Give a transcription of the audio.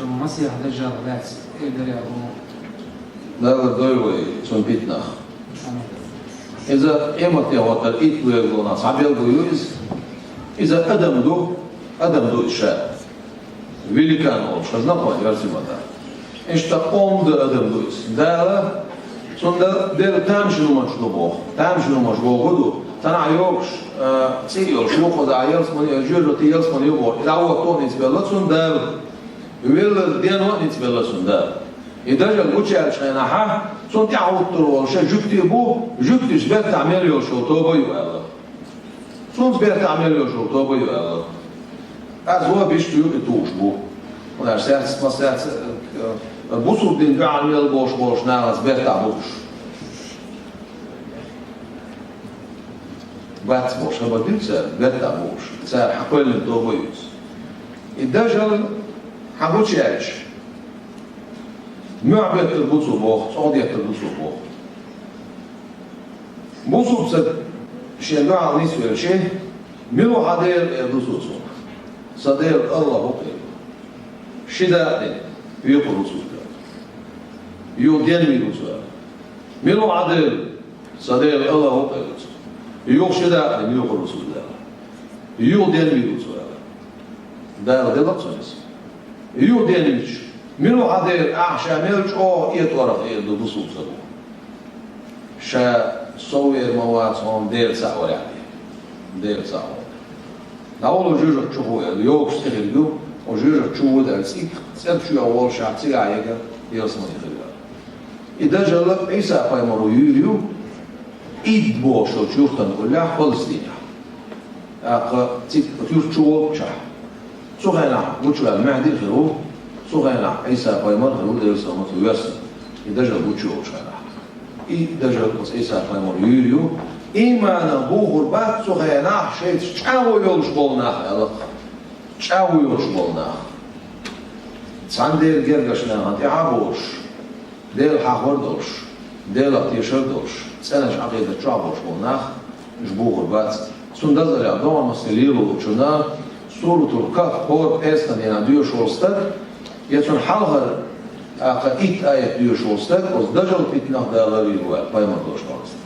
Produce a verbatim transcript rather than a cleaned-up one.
Масех дажал дац, э, даря гу. Дала дойла вай цун питнах. Амин. Иза къематдийнахь хӀоттар итт лоьргонах цхьа белгало ю иза. Иза адам ду, адам ду иза ша. Великан олуш, хазна кхо ярсимата. Иштта къоман адам ду иза. Дала цунна дерг тамашийна хӀуманаш ду боху. Тамашийна хӀуманаш боху ду. Цхьанхьа йогуш, а, цӀе йолуш ву кхузахь ялсамане, жоьжахати ялсамане ю боху. Иза а вотто ницкъ белла цунна Дала. Велларг ден ван ницкъ белла цунна Дала. И дажал гучуяьллачу хенахьа, цунна тӀаьхьа гӀуттур волуш жуьгти бу, жуьгтичу бертахь мел йолуш йолу тоба ю аьлла. Цунца бертахь мел йолуш йолу тоба ю аьлла. Аз вон бишту юкъа тухуш бу. ХӀунда аьлча цаьрца, ма цаьрца, э, бусург дин дуьхьал мел болуш болуш нахаца бертахь бу уьш. Бац бохуш, хабар дира цара, бертахь бу уьш. Цара хьан кхоьллина тоба ю иза. И дажал хьан гучуяьлча, муьхь беттар бу цо боху, цӀогӀа деттар бу цо боху. Бусург ца шен дуьхьал нисвелча, мила ву хьан Дела, эр ду цо цунна. Сан Дела АллахӀ ву, эр ду. Ши дакъа дина, векхар ву цо аьлла. Юха денвийр ву цо аьлла. Мила ву хьан Дела? Сан Дела АллахӀ ву, эр ду цо. Юха ши дакъа дина, векхар ву цо аьлла. Юха денвийр ву цо аьлла. Дала делла цунна иза. Юха денвича, мила ву хьан Дела, ахь ша мел чӀогӀа этӀорах, эр ду бусург ца бу. Ша сов вер ма вац хьуна Дела цхьаъ варехь. Дела цхьаъ хьуна. ДӀавала жоьжахати чу, хӀу аьлла, йогуш цӀе хир ю, хьо жоьжахати чу ву аьлла, цӀиг, цӀерг чу йогӀу волушехь цигахь яга ялсамане хир ю. И дажал Ӏийса-пайхамаро юьйр ю, Ид бохуш йолчу юьртана уллехь Палестинехь. ТӀаккха цига юьрта чу волчохь. Цу хенахь гучуваьлла Маьхди а хир ву, цу хенахь Ӏийса-пайхамар а хир ву, Делан салам хуьлда цунна, и дажал гучу йолчу хенахь. И дажал оцу Ӏийса-пайхамаро юьйр ю, ийманах бухур бац цу хенахь шайца чӀагӀо йолуш болу нах аьлла. ЧӀагӀо йолуш болу нах. Цхьана Делан гергарчу нахана тӀаьхьа а бохуш, Дела хьахор долуш, Делах тешар долуш, цӀеначу Ӏакъидат чохь болуш болу нах, уьш бухур бац. Цундела догӀмасте лелочунна Суратул Кахф хӀора пӀераскан дийнахь доьшуш волу стаг, я цунна хьалхара, тӀаккха итт аят доьшуш волу стаг, оцу дажал питнах Дала ларвийр ву аьлла, пайхамар долуш долу стаг.